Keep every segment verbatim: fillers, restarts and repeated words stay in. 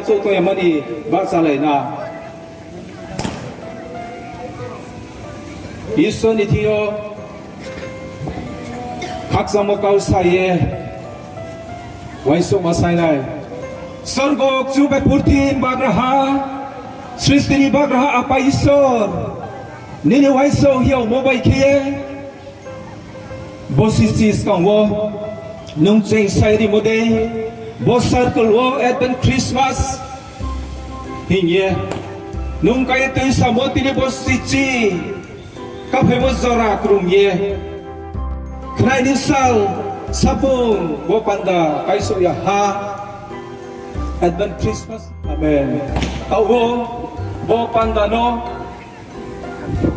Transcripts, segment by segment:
Achouh tong ya mani bahchalai na. Isor ni thing yo khakchangmo kau sa ye uaingsouhma sainai. Sorgo kchu bai purthimbi bagraha, sristi ni bagraha Apa Isor, nini uaingsouh hing yagmo bai khe ye bo sisi skang wo nung cheng sai rimo dei, bo circle wo Advent Christmas hing ye nung kái ye tuisamo tini bo sisi kaphaimo jora krung ye khnai ni sal sapung bo panda kaisouh ya ha Advent Christmas. Amen. Taoh wo bo panda no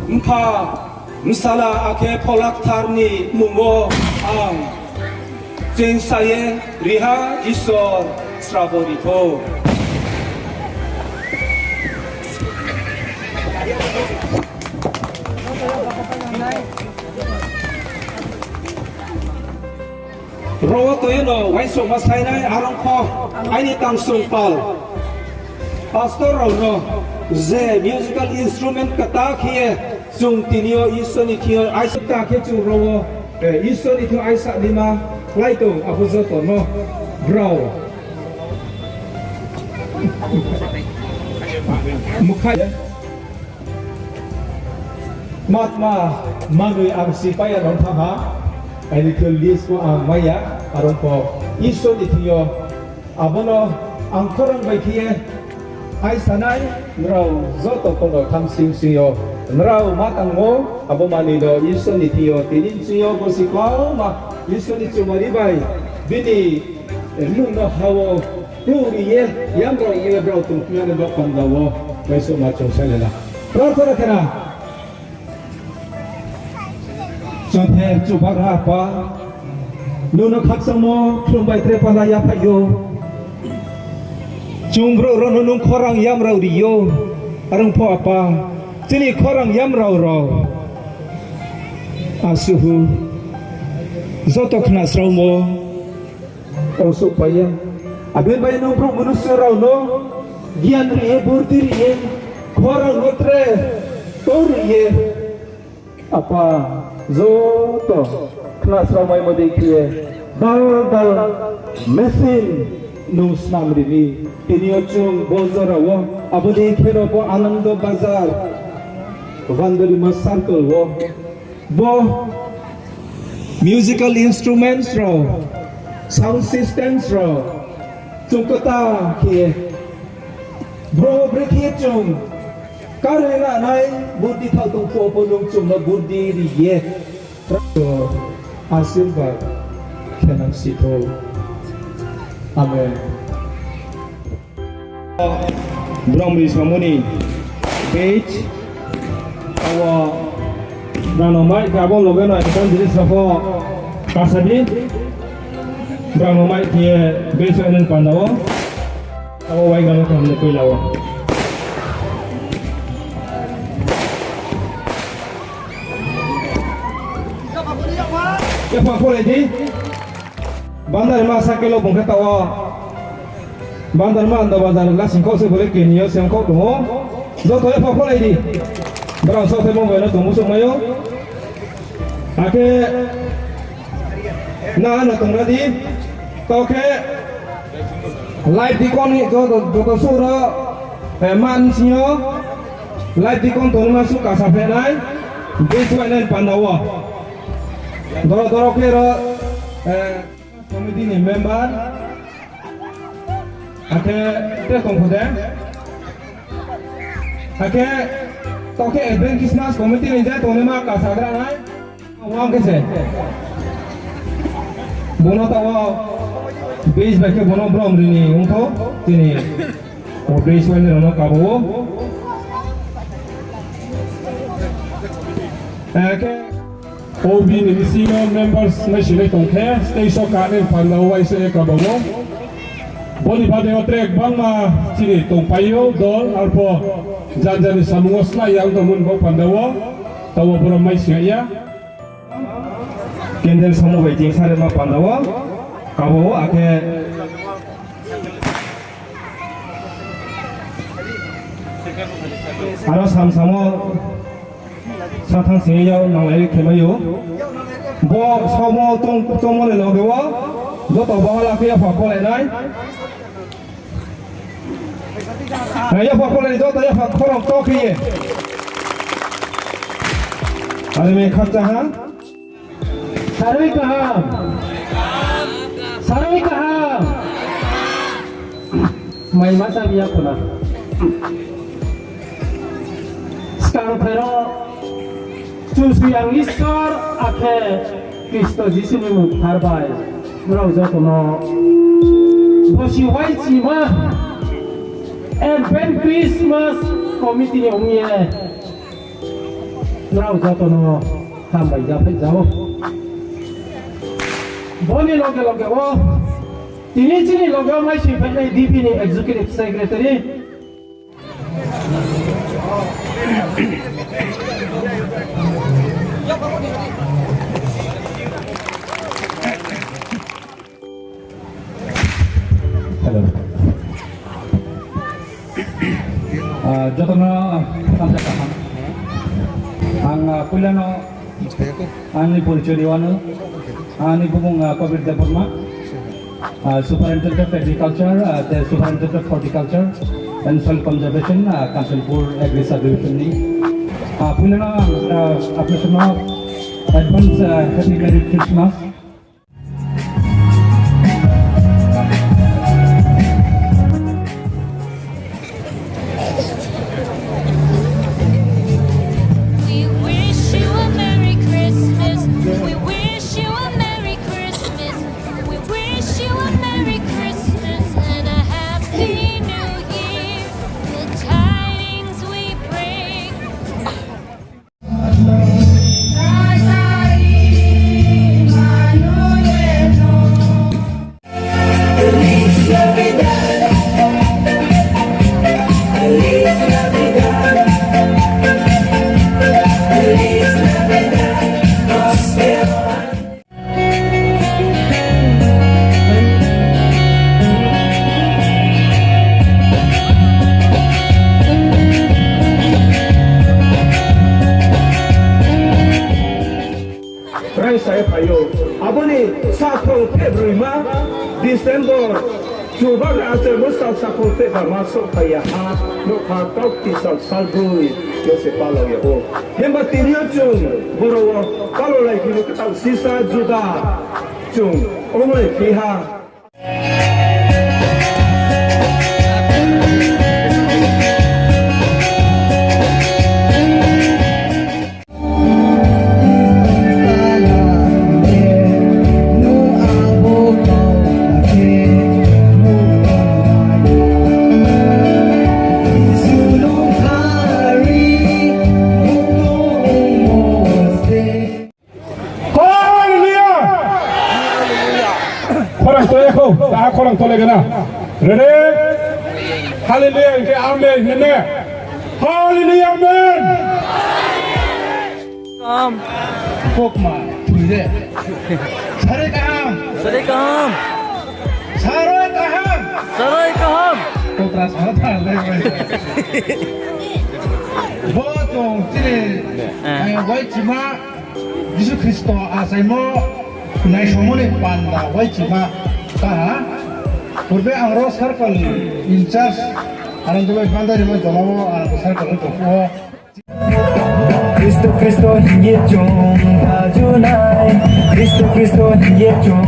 Mpha, Bsala akhe Phola Kthar ni mmung wo ang cheng sa ye ri ha, Isor srabo ri thou. Ro wo tong ye no uaingsouhma sainai, are ong pho aini tangsong pal pastor rao no je musical instrument kta khe ye chung tini yo Isor ni thing yo aisa ta khe chung ro wo, eh, Isor ni thing yo aisa naima klái tong, abo joto no brao mkha ye Tma tma manoi ang si pai ya nang thanng ha, aini thing yo list pho ang mai ya, are ong pho Isor ni thing yo abo no ang khorang bai khe ye aisanai, nrao joto pho no thamsing sing yo nrao ma tangmo, abo manoi no Isor ni thing yo tini bsing yo bo si kauma Isor ni chumari bai bini mmung no ha wo kru ri ye, yamrao ye brao tongphi ya ni bo panda wo, uaingsouhma chung sailai na. Prarthana khe na. Chother Chubagra Apa, nung no khakchangmo khlum bai tre panda yaphaih ou. Chung brouh rao no nung khorang yamrao ri ou. Are ong pho Apa, chini khorang yamrao rao asuh joto khnasraomo asuh pai ya. Abo ni bai nung brouh mnusu rao no gian ri ye, burdi ri ye, khorang no tre tor ri ye, Apa, joto khnasrao maimo dei khe ye, dal dal machine nung snam ri mi. Tini yo chung bo jora wo, abo dei khe ro bo Anando Bazar, Vandalima circle wo, bo musical instruments rao, sound systems rao, chung kta khe ye, bro brekhe chung karoi ranai burdi thao tong pho, bo nung chung no burdi ri ye, asirbad khe nang si thou. Amen. Brao ni samung ni page, abo brao no mai khe abo loge no evangelist rao pho kasa di, brao no mai khe ye base nini panda wo, abo waigra no thanng ni poila wo. Epha kholai di. Bandarima sakelo bung khe taoh wo. Bandarima Ando Bazar lasing khaoh se bole keni yo sem khaoh tong ou. Joto epha kholai di. Brao saohthaimo bai no tong bsouhmai ou. Akhe na ano tong ra di. Taoh khe live deacon ni joto, joto suh ro, eh, man sing yo live deacon tongnaima suh kasa phehnai. Base wai nai panda wo. Doro doro khe ro, eh, committee ni member. Akhe te tongkho de. Akhe tokhe Advent Christmas Committee ni je tongnaima kasagra nai. Wang khe se. Bono taoh wo base bai khe bono brom rini ongtho chini. O base bai ni rao no kabo o. Akhe O B ni bisingo members naisinai tong khe, stage o kanai panda wo waisa ye kaba wo. Boni bade wo tre gbangma chini tongpai ou, dol, arpho janja ni samung wo slái ya ong tongmo ni bo panda wo, taoh wo boro maisi ya. Candle samo bai ching sarema panda wo, kabo wo, akhe aro samsamo. Sathang sing ye yag nanglai khe mai ou. Bo somo tong, tongmo ni loge wo joto bahala khe yapha kholai nai. Yapha kholai joto yapha khorang to khe ye. Are mi khakchang ha. Sarui kaham. Sarui kaham. Mai ma sabi ya khuna. Skang phairo Kchusoyang Isor akhe Khristo Jisu ni mmung kthar bai nrao joto no bosi waichima Advent Christmas Committee ni ong ye nrao joto no hambai japhaih jao. Boni loge loge wo tini chini loge wo maising phainai D P ni Executive Secretary. Hello. Ah, joto no, ah, hamjak kaham. Ang, ah, puila no, ang ni porichoy ri wano, ang ni bumung, ah, Kabir Debbarma, ah, Superintendent of Agriculture, ah, the Superintendent of Horticulture and Soil Conservation, ah, Kanchanpur Agri Subdivision ni. Ah, puila no, ah, apni song no advance, ah, Happy Merry Christmas. We wish you a Merry Christmas. We wish you a Merry Christmas. We wish you a Merry Christmas and a Happy New Year. The tidings we bring. Raisa ye phai ou. Abo ni sakhong February ma, December, chubagra achaimo sal sakhong February ma souhphai ya ha, nokha kau kti sal salbroi yo se pala ya ou. Himba tini yo chung boro wo pala lai phi no khe taoh sisa juda chung onglai phi ha. Hallelujah! Khorang tole kho, taha khorang tole gana. Ready? Hallelujah, hing khe amen, hing ne. Hallelujah, amen. Kaham. Kokma, thui de. Saroi kaham. Saroi kaham. Saroi kaham. Saroi kaham. Kotra saroi kaham. Bo chung chini, eh, waichima Jisu Khristo achaimo naisomo ni panda waichima kaha. Purbe ang ro circle in charge, arang jabai bandari mo joma wo ang circle ni tongphuh wo. Khristo, Khristo hing ye chung bajunai, Khristo, Khristo hing ye chung